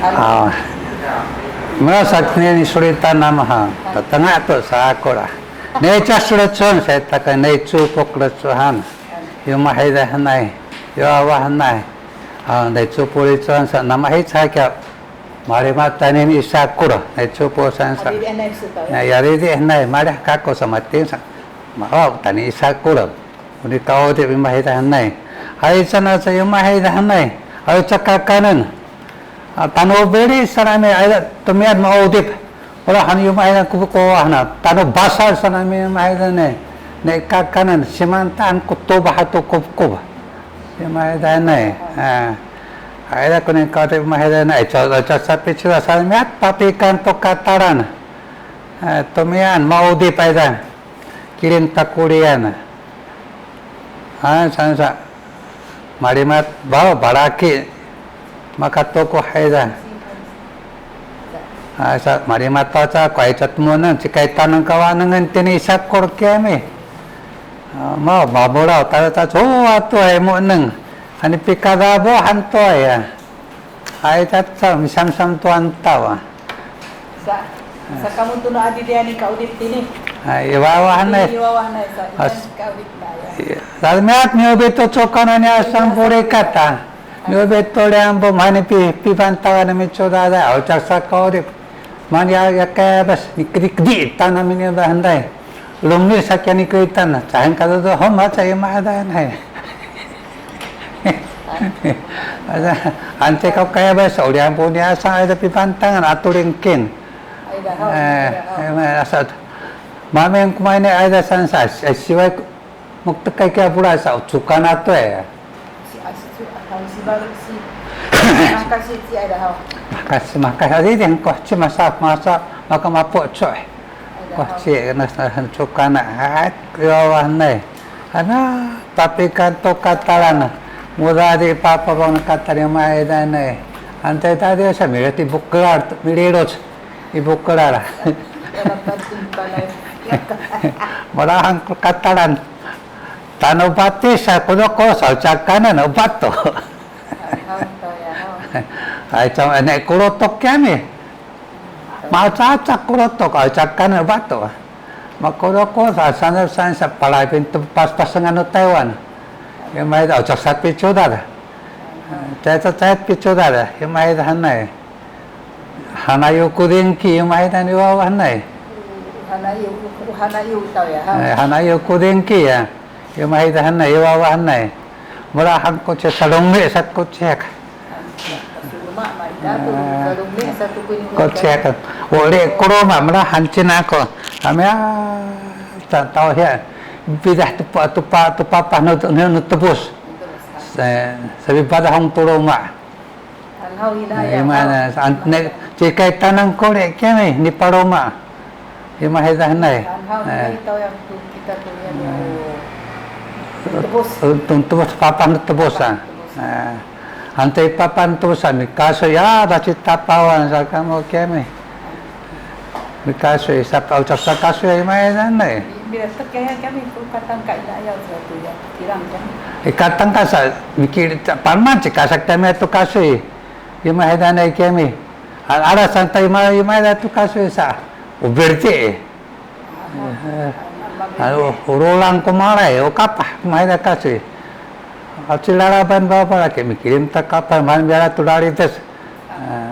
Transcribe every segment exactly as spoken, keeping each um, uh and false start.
A, masa ni sulitan nama ha, tatanga tu sa aku lah. Nai ca sulitan saya takan nai cupuk lecuhan. Yu mahida hanai, yu awa hanai. A, nai cupuk lecuhan sa nama hi ca kya. Mari matanin isakul, nai cupuk san sa. Na yari di hanai, mari kaku sa matin sa. Ma, o, tani isakul. Uni kaudip i mahida hanay. Ay, sana sa i mahida hanay. Ay, cakakanen. A, tanu bili sanami, ay, tumiad maudip. Wala han i mahida kubukuwah na. Tanu basal sanami mahida ne. Ne kakanen, simantaan kutubah tu kubkub. I mahida ne. A. Ay, kuning kaudip mahida ne. Ay, ca, ca sapi cila sanami at papikan to katalan. A, tumian, maudip ayda. Kiling takulian. A, sansa. Malimat, baw, balaki. Makatukuh ayda. A, sa, malimat to ca, kuay ca tumunan, cikay tanang kawanangan tini isakul kiyami. A, maw, mabulaw, tala ta, o, atu ay muneng. Ani pikadabu hanto ya. Ay, tata, misamsam tuan tawa. Sa, sa kamu tunu adi dia ni kaudip tini. Ay, iwawahan ay. Iwawahan ay, sa, iwawahan kaudip na ya. Salmiat ni ubit to cokan ani asam puri kata. Ni ubit to liang pemani pi, pi pantawa na micoda da, au cak sa kaudip. Man ya, ya kebas, ni kedi-kedi tanam ini bahan dai. Lumi sakya ni kuitan, cahin kata tu, hom aca ima ada nai. Ante kau kaya ba saulian punya asal ada pipantangan atu lingkin. Ay, dah, oh, eh, dah, oh. Eh, asal mami yang kumain ada sansa, eh, siwai muktekai kaya pula sa cukan atu ya. Si, ah, si, ah, si baru si. Makasih, si ada, oh. Makasih, makasih. Adi yang kau cuma sa, masa, maka mapok coy. Wah, ci, na, na, cukana, ay, kiwawahan ay. Ana, papikan to katalan, muda di papabang katalima ay danay. Antay tadi sa, milit i bukelar, mililut i bukelar. Malahan katalan. Tanu batis, aku do ko, sa cakanan, bato. Ay, cang, ene kulotok kiyami. Macacak kulotok, ay, cakanan bato. Makodoko, sa, sana, sana, sa, palay pintu pas, pasengan no Taiwan. Yamay da, ocak sat picudad. Cayat, cayat picudad, yamay da hanay. Hanayu kudingki, yamay da niwawa hanay. Hanayu, hanayu taw ya, ha? Eh, hanayu kudingki ya. Yamay da hanay, niwawa hanay. Mula han kucek, salungi sat kucek. Kucek. Uli kuruma mala hancin ako. Kami a, ta, tau hiya. Pidah tupa, tupa, tupa pa nu, nu, nu tebus. Sa, sabi pada hong tuluma. Ay, mana, an, ne, cikay tanang kuli kami, ni paluma. Imah ita hanay. Anhaw, eh, ito yang tu kita tu yang, eh, tebus. Untung tebus, papan tebus, ah. Tebus. Eh, antay papan tebus, ah, mikaso ya, bacit tapawan, sa kamu kemi. Mikaso, sa pa ucap sa kaso ya, imah ita hanay. Bila tekaya kami tu katang ka ina ya, sa tu ya, kilang kami. Eh, katang ka sa, mikir, paman cikasak kami tu kaso, imah ita hanay kemi. Ala, ala santa ima, ima da tu kasu sa. Ubirti. Ayo, urulang kumalay, o kapah, kumay da kasu. Aci lalaban baba laki mikirim ta kapah, man biara tu lalites.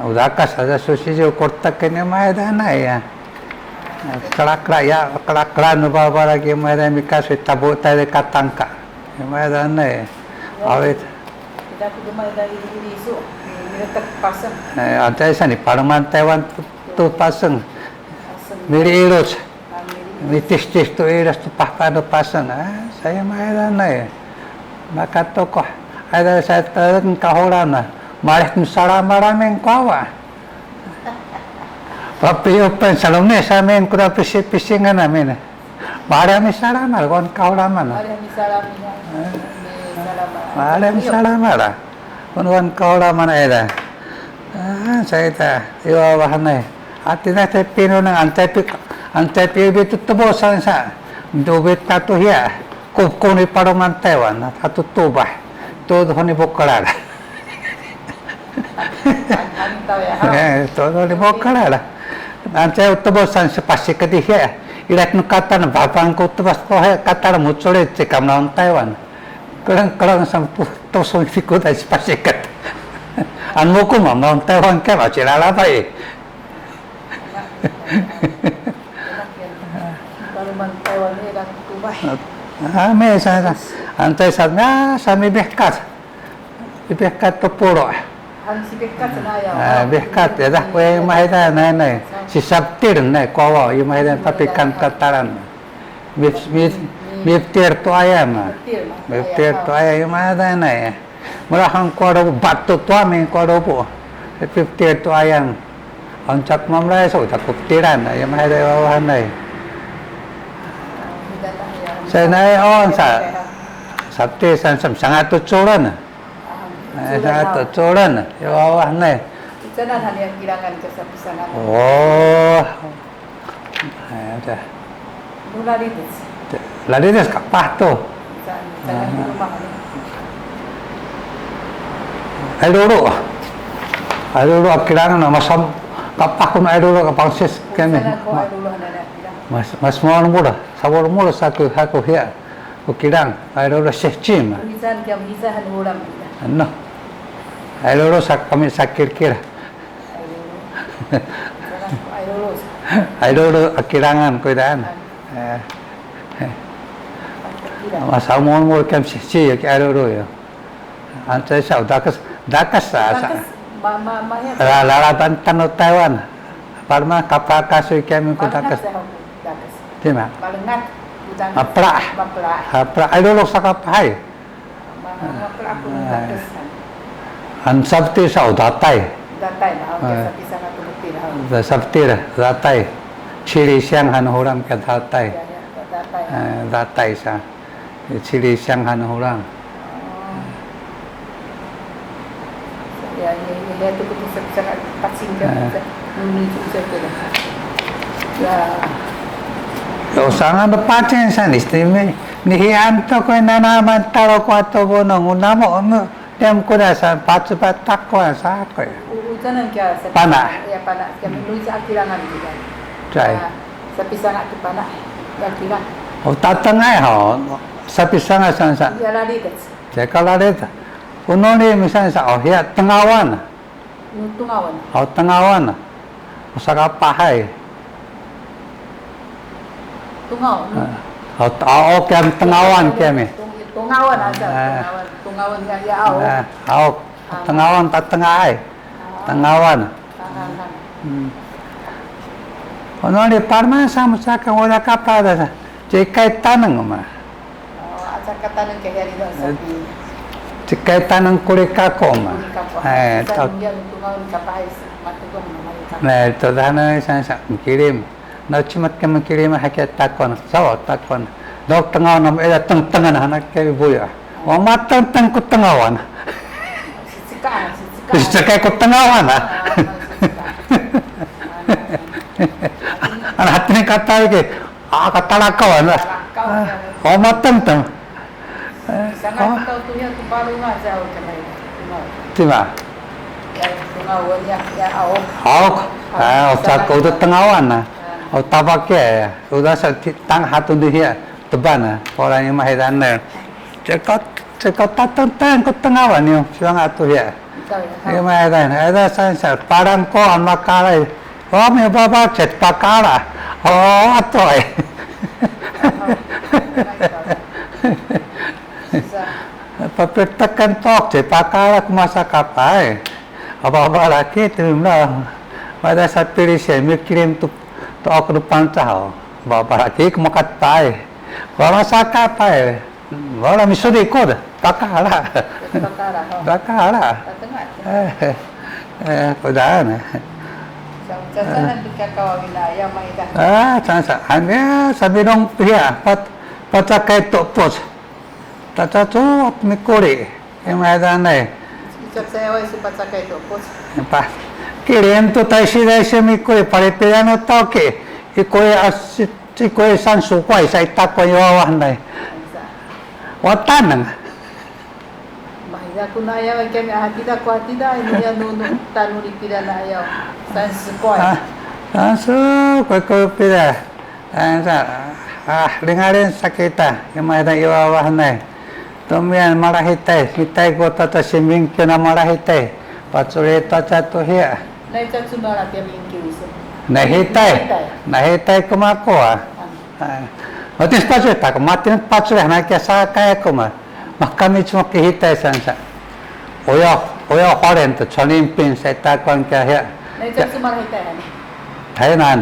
Udakas ada susi jo kortak kene may da na ya. Kelak-kelak ya, kelak-kelak nu baba laki may da mikasu tabu tadi katangka. May da na ya. Awit. Kita tu cuma ada iri-iri isu, miletek paseng. Eh, ada sa ni Parlemen Taiwan tu, tu paseng. Paseng. Mili ilus. Ah, mili ilus. Mitis-tis tu ilus tu pahpah tu paseng. Ah, saya mah ada na ya. Maka tokoh ada saya teng kahulan lah. Malih tu salam malam yang kawa. Papiupan salungi samin kuda pisi-pisingan amin. Malih misalamar wan kaulaman. Malih misalamar. Eh. Misalamar. Malih misalamar. Wan, wan kaulaman eda. Ah, saya ta, iwa wahanay. Ati na te pinu nang antepi, antepi bitu tebosan sa. Dubit tatu hiya. Kupkun di Parlemen Taiwan, tatu tubah. Tuduh ni bukalar. Hantaw ya, ha? Eh, to, to, di bokal la. Anca u tebos san sepasikat ihe. Ilat nu katan babang ko tebos ko he katan mucul ci kam lawan Taiwan. Kelang, kelang san tu, to sun fikut ay sepasikat. An muku ma lawan Taiwan ke ma ci lala pa i. Taiwan ni dan tuba. Ah, me sa, sa. Anca sa, ya, sa mi behkat. Ibehkat to pulo. Ang si behkat sa naya. Ah, behkat ya dah, we mahida nai nai. Si sabtir nai, kawa, i mahida tapi kan kataran. Mif, mif, miftir to ayam. Miftir to ayam, i mahida nai. Murahang kuado batu tua ming kuado bu. Miftir to ayam. Ancak mamlay so, tak kuptiran, ya mahida wawahan nai. Sa nai on sa. Sabtir san sam sangat to curan. Eh, sa to curan, ya wawahan ne. Icanan han ya kilangan ka sapisangan. Oh. Eh, da. Nu lalides. Lalides kapah to. Icanan, icanan di rumah ni. Ay lulu. Ay lulu a kilangan na masam kapah kuno ay lulu ka pangsis kami. Icanan ko ay lulu han ya kilangan. Mas, mas mau mula, sawal mula saku, saku hiya. Ku kilang, ay lolo sehcim. Misan kiya misan han ulam kita. Ano. Ay lolo sa kami sakirkir. Ay lolo. Misan ay lolo. Ay lolo a kilangan ko idaan. Eh. Masa umur umur kam sehci ya ki ay lolo ya. Anca sa dakas, dakas sa, sa. Dakas, ma, ma, ma, ya. La, lalaban tano Taiwan. Parma kapal kasuy kami ku dakas. Dakas. Tima. Malengat, ku dakas. Mapla. Mapla. Mapla. Ay lolo sa kapal. Ma, ma, mapla ku dakas. An sabtir sa o datay. Datay, na, o, sapi sa ka tumutir, ha. Sabtir, datay. Cili siyang han hulam ka datay. Ya, ya, datay. Eh, datay sa. Cili siyang han hulam. Ya, usangan do pacing san istimi. Nihian to ko nanaman talo ko ato bono ngunamo mu dem kuda san pacu patak ko sa ko. Pana. Ya, pana. Kami nulis a kilangan juga. Cai. Sapisanga' tu pana, ya kira. O tatengay ho, sapisanga' sansa. Ya lalides. Ceka lalides. Unoli misansa, o hiya tengawan. Tengawan. O tengawan. O sakapahay. Tungaw. O, o kiam tengawan kiam e. Tungawan asa, tengawan. Tengawan ya, ya, aw. Aw, tengawan tatengay. Tengawan. Tangan. Hmm. Ono di parman sa musakan wala kapal da sa. Cikay taneng ma. Oh, aca ka taneng ke hari do sapi. Cikay taneng kulikako ma. Kulikako. Eh, sa to. Tungaw kapal sa matugong ma. Nah, to dana sa sa kilim. Na cimat ka mangkilim a hakiya takon, sawa takon. Dok tengaw nam eda tengtengan hana kami buya. Wa matengteng ku tengawan. Sicekay ku tengawan, ha. Ana hati ni kata ke, a, kata lakawan, ha. Wa matengteng. Sangat tau tuya tu baru nga sa o kanay. Tima. Aw, aw, sa ko tu tengawan na. Aw, tabake, uda sa ti, tang hatu di hiya, teban na, orang yang mahir ane. Cekot, cekot tatang tang ko tengawan yo, siang atu hiya. Yang mahir ane, ada sa sa, parang ko an makalay. Oh, mi baba cet pakala. Oh, atoy. Papirtekan tok cet pakala ku masakapay. Apa-apa laki tu mla. Pada sapiri semi kirim tu tok depan cah. Apa-apa laki ku makat pay. Ku masakapay. Wala misudi ko da. Pakala. Pakala, ho. Pakala. Tatengah. Eh, eh, ko daan, eh. Sa, sa, sa, na bika kawa wina, ya, maida. Ah, sa, sa, anya, sabi dong, ya, pat, pacakay to pos. Tata to, at mikuli. Ya, maida, ne. Icak saya, wa, si pacakay to pos. Pa, kilim to, taisi, taisi, mikuli, palipilan, to, ke. Ikuli, asit, Ci kuy san sukway sa i takway wawa hanay. Wataneng. Ku nayaw kami a hatida ku hatida, iniya nu, nu, tanu ni pida nayaw. Sansi koy. Ah, sansi koy ko pida. Sansa, ah, lingalin sakita, imayda iwawahnay. Tumian malahitay, mitay ko tata simingkina malahitay. Paculi taca tuhiya. Naica cumala pia mingkiw isu. Nahitay. Nahitay. Nahitay ko mako, ah. Ah. Ah. Otis paculi, tak matin paculi, hanakya sakay ko ma. Makami cuma kihitay sansa. Oyo, oyo Hualien to Cuanlin Pin sa i takuan kiya hiya. Naica cumala hitay, han? Tainan.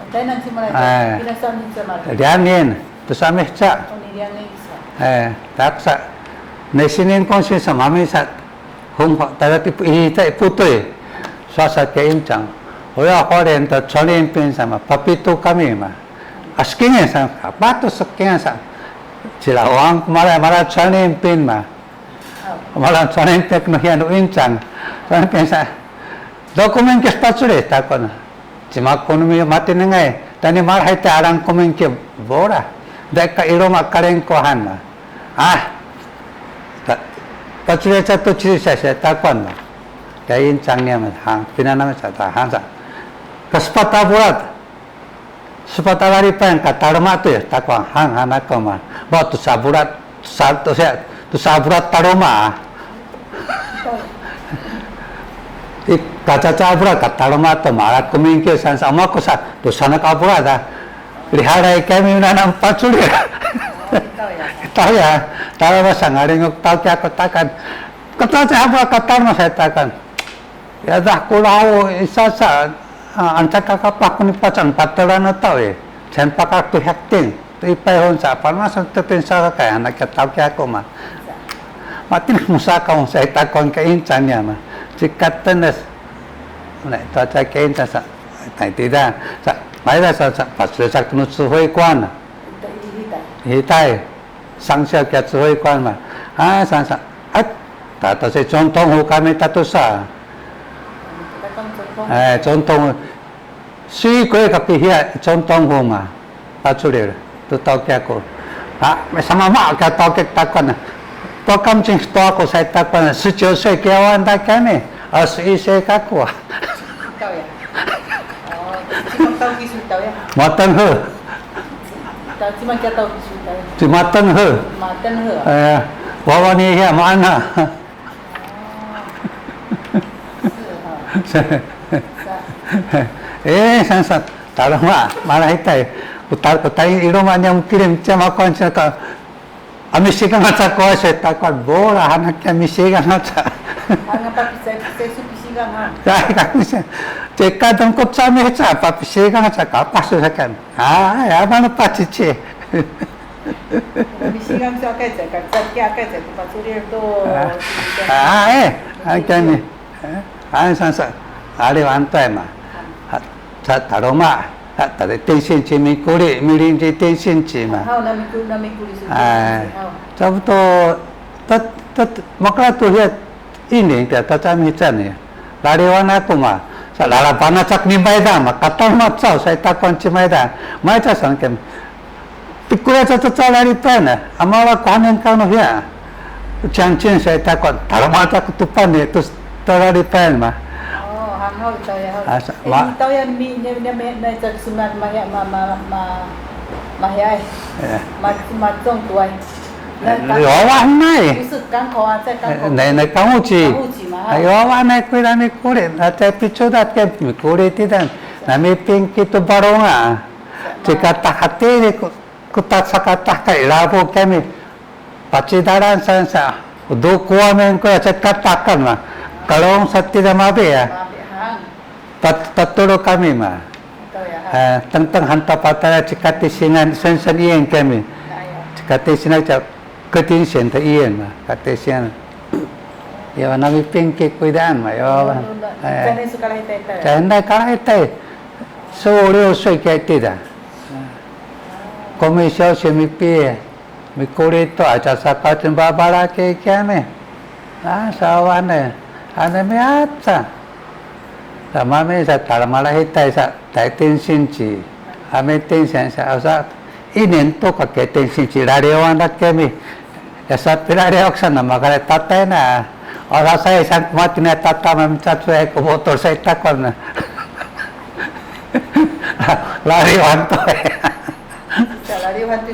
Tainan cumala hitay. Ay. Pina sami cumala. Liangin, to sami ca. O, ni Liangin sa. Eh, tak sa. Naisinin kongsi sa mami sa. Hong ho, tada ti pu-, i, ta i putoy. Sasa ke incang. Oya Hualien to Cuanlin Pin sama, papito kami ma. Askingen sa, apa to askingen sa. Cilawang, mala, mala Cuanlin Pin ma. Mala Cuanlin Pin no hiya no incang. Cuanlin Pin sa. Dokumen kes paculi, takon. Cima ko nu mi matinengay, tani malahitay alang ko mingki bola. Deka ilo ma kalengkohan ma. Ah, ta-, paculi ca to cili sa sa takuan ma. Kaya incang niya ma, hang, pinanam sa ta, hang sa. Kasepat a bulat. Sepat a lalipan ka taluma to ya, takuan, hang, hang nako ma. Ba to sabulat, sa, to sa, to sabulat taluma. I, kacaca abura, kataluma to, mala ko mingki sansa, ama ko sa, to sanak abura da. Lihalay kami nanam paculi. Tahu ya, tahu ba sangalinguk tahu kiya ko takan. Kacaca abura, kataluma sa i takan. Ya dah ko lau, isa sa, ah, ancak kakapah ko ni pacan patelan tahu eh. Cen pakak tu hekting. Tu ipay hon sa, palma sa tu pinsa ka kaya, anak kita tahu kiya ko ma. Matin musa ka hon sa i takuan ke incang niya ma. Cikatenes. Na, i taca ke incang sa. Na, i tida. Sa, maila sa, sa, paculi sa kenu 指揮官. Hitay. Hitay. Sangsiya kiya 指挥官 ma. Ah, sangsa. At, tata si 总统府 kami tatusa. Eh, 总统府. Sikoy kapihiya 总统府 ma. Paculi, tu tahu kiya ko. Ha, sama ma kiya tahu kiya takuan. To kam cing to ko sa i takuan, 十九岁 kiyawan ta kami. 二十一岁 kako. Tahu ya? Oh, cima tahu kisu tahu ya? Matang he. Tahu cima kiya tahu kisu tahu ya? Cima matang he. Matang he. Eh, wawa ni hiya maana. Eh, sansa, taluma, malahitay. Utar, utar, ilo ma niya mukilim, cema kuan, cema ka, amisigang aca ko, sa i takuan, bola, anak ya misigang aca. Anga papisay, pisay su pisigang, ha? Ya, kami sa, ceka dengkot sami, sa, papisigang aca, kapas su sakan. Ah, ya, mana pacici. Misigang sa akay sa, ka, sa, ki akay sa, ki paculi to. Ah, ah, eh, ah, kami. Eh, ah, sansa, ali wantai ma. Ha, sa, taluma, ha, tadi 电信局 mikuli, miling ci 电信局 ma. Haw, na miku-, na mikuli su. Ah, 电信局, haw. 差不多, tat, tat, makala tu hiya, 一年 kiya, tacami can ya. Laliwan aku ma, sa lalapan acak ni maydang ma, kataluma caw, sa i takuan ci maydang. Mayca sangkem. Ti kuya caca lalipan, a, amala kuhanin kanu hiya. Ciancin sa i takuan, taluma acak tupan ni, tus talalipan ma. Oh, hanghaw itaw ya, haw. Asa, eh, ma- itaw ya mi, ni, ni, mi, na, cak suman ma, ya, ma, ma, ma, ma, ya, eh. Ya. Ma, ma, cong tuay. Yo, wah, nai. 不是港口啊，在港口。Nai, nai, 港务局. 港务局嘛，哈。Ay, yo, wah, nai, kuy, nami kulit. Na, cai picudat, kay, kulit, tidak. Nami pingki tu barong, ah. Cika tak hati, ku, ku tak sakatah, kay, labu, kami. Pacidalan, sansa. Udu, kuwa, men, kuya, cai katakan, ma. Kalong, sa, tidak mabi, ya. Mabi, ha. Pat-, patulu kami, ma. Ito ya, ha. Eh, tengteng hanta pataya ci katisingan sensen iyan kami. Aya. Ci katisingan ca ketinsen ta iyan, ma, katisingan. Ya, nami pingki kuidaan, ma, ya, no, no, no. Eh. Cani su kalahitai ta. Cani kalahitai. Su liu sui kai tida. Komi siau simi pi. Mikuli to aca sakacin babalaki kiyami. A, sawane, ane miaca. Sa mami sa talamalahitay sa, tay tinsinci. Ami tinsin sa, asa, inin to kake tinsinci, laliwan da kiyami. Ya sa pilaliwak sa na makale tatay na. Asa saya sang kumat kena tata mamita saya ke botol saya takon na. Lari wanto. Lari wanto